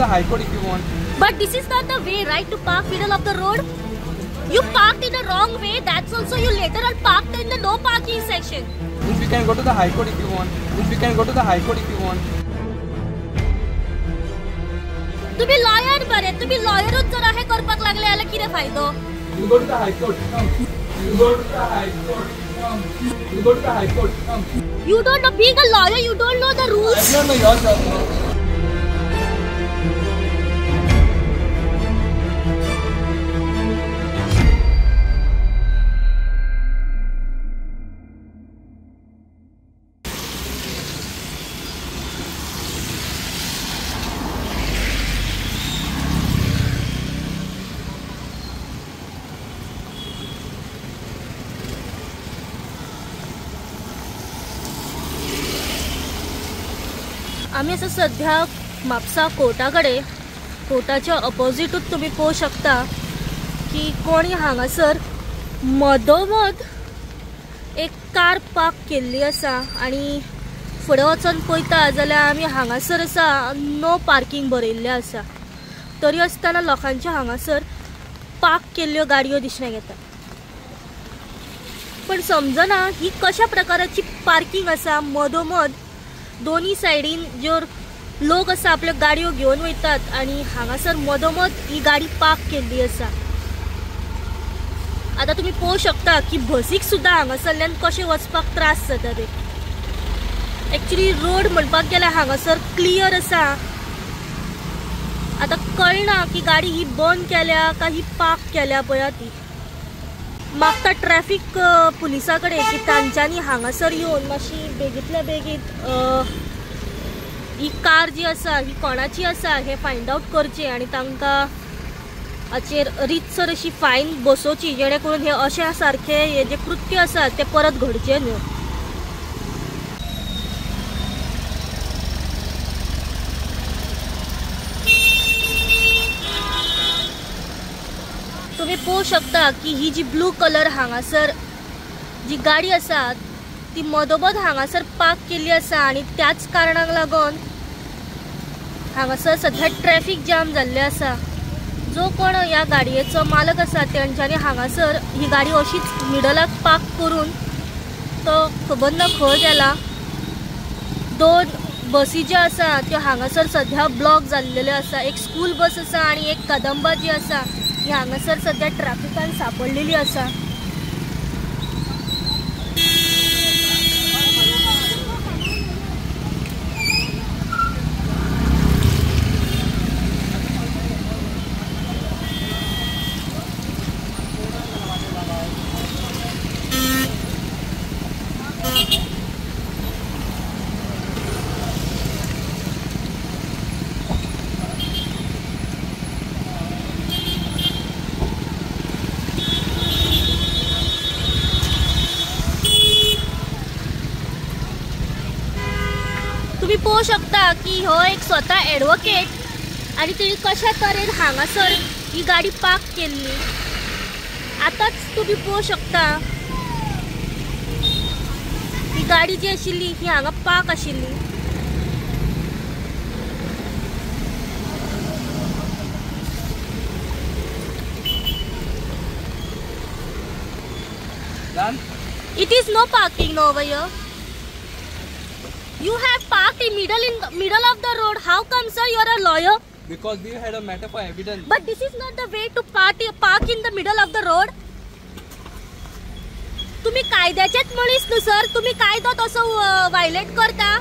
to the High Court if you want. But this is not the way, right, to park middle of the road? You parked in the wrong way, that's also you later on parked in the no parking section. If you can go to the High Court if you want. If you can go to the High Court if you want. तुम्ही lawyer बरे, तुम्ही लॉयरूच जर हे करपाक लागले जाल्यार कितें फायदो? You go to the High Court. Come. You go to the High Court. Come. You go to the High Court. Come. You don't know, being a lawyer, you don't know the rules. I don't know your job. No. आमी आसा सध्या Mapusa Carta कडेन. कोर्टाच्या ऑपोजिटूच तुमी पळोवंक शकता की कोणी हांगासर मदोमद एक कार पार्क केल्ली आसा आनी फुडें वचोन पळयता जाल्यार आमी हांगासर आसा नो पार्किंग बरयल्लें आसा. तरी आसतना लोकांच्या हांगासर पार्क केल्ल्यो गाडयो दिसण्याक येता. पण समजना ही कशा प्रकाराची पार्किंग आसा. मदोमद दोन्ही सायडीन ज्यो लोक आसा आपल्यो गाडयो घेवन वयतात आनी हांगासर मदोमद ही गाडी पार्क केल्ली आसा. आतां तुमी पळोवंक शकता की बसीक सुद्दां हांगासरल्यान कशें वचपाक त्रास जाता ते. एक्चुली रोड म्हणपाक गेल्यार हांगासर क्लियर आसा. आतां कळना की गाडी ही बंद केल्या काय ही पार्क केल्या पळया ती. मागता ट्रॅफिक पुलिसा कडेन की तांच्यांनी हांगासर येवन मातशी बेगींतल्या बेगीन ही कार जी आसा ही कोणाची आसा हें फायंड आवट करचें आनी तांकां हाचेर रितसर अशी फायन बसोवची जेणे करून हे अशा सारखे हे जे कृत्य आसा ते परत घडचें न्हय. तुम्ही पळोवंक शकता की ही जी ब्लू कलर हांगासर जी गाडी आसा ती मदोमद हांगासर पार्क केल्ली आसा आनी त्याच कारणाक लागून हांगासर सध्या ट्रॅफिक जाम जाल्लें आसा. जो कोण ह्या गाडयेचो मालक आसा तेंच्यांनी हांगासर ही गाडी अशीच मिडलाक पार्क करून तो खबर ना खंय गेला. दोन बसी ज्यो आसा त्यो हांगासर सध्या ब्लॉक जाल्लेल्यो आसा. एक स्कूल बस आसा आनी एक कदंबा जी आसा ही हांगासर सध्या ट्रॅफिकान सापडलेली आसा. तुम्ही पळोवंक शकता की हो एक स्वता एडवोकेट आनी तेणी कशा तरेन हांगासर ही गाडी पार्क केल्ली. आतांच तुमी पळोवंक शकता ही गाडी जी आशिल्ली ही हांगा पार्क आशिल्ली. It is no parking over here. You have parked in middle of the road. How come, sir? You are a lawyer. Because we had a matter for evidence. But this is not the way to park in the middle of the road. तुम्ही कायद्याचेच मनीस न्हू sir, तुम्ही कायदो तसो violet करता.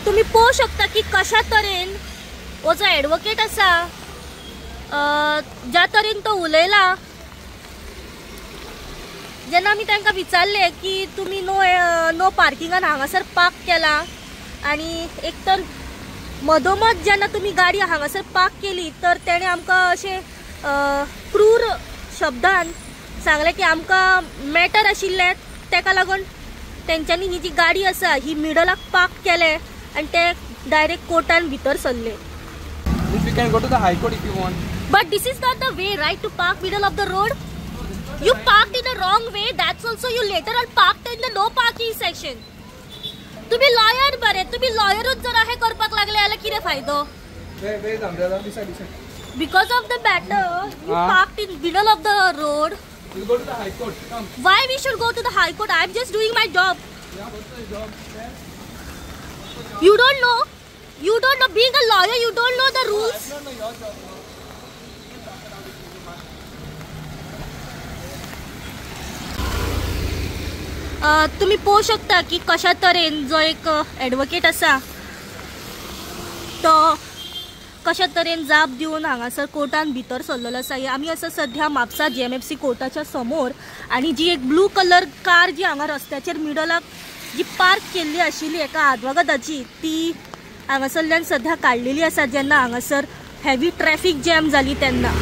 तुम्ही पळोवंक शकता की कशा तरेन हो जो एडवोकेट आसा ज्या तरेन तो उलयला. जेन्ना आमी तांकां विचारलें की तुमी नो पार्किंगान हांगासर पार्क केला आनी एक तर मदोमद जेन्ना तुमी गाडी हांगासर पार्क केली तर तेणें आमकां अशें क्रूर शब्दान सांगलें की आमकां मॅटर आशिल्लें तेका लागून तेंच्यांनी ही जी गाडी आसा ही मिडलाक पार्क केलें आनी ते डायरेक्ट कोर्टान भितर सरले. If you can go to the High Court if you want. But this is not the way, right, to park middle of the road. You parked in the wrong way, that's also you later on parked in the no parking section. तुम्ही lawyer बरे, तुम्ही लॉयरूच जर अशें करपाक लागले जाल्यार कितें फायदो? Where is umbrella? This side, this side. Because of the matter, you parked in middle of the road. We'll go to the High Court. Come. Why we should go to the High Court? I'm just doing my job. Yeah, what's the job? You don't know. You don't know. Being a lawyer, you don't know the rules. I don't know your job. तुम्ही पळोवंक शकता की कशा तरेन जो एक advocate आसा तो कशा तरेन जाप दिवन हांगासर कोर्टान भितर सरलेलो आसा. आमी आसा सध्या म्हापसा GMFC कोर्टाच्या समोर आनी जी एक ब्लू कलर कार जी हांगा रस्त्याचेर मिडलाक जी पार्क केल्ली आशिल्ली एका आदवोगादाची ती हांगासरल्यान सध्या काडलेली आसा जेन्ना हांगासर हेवी ट्रॅफिक जॅम जाली तेन्ना.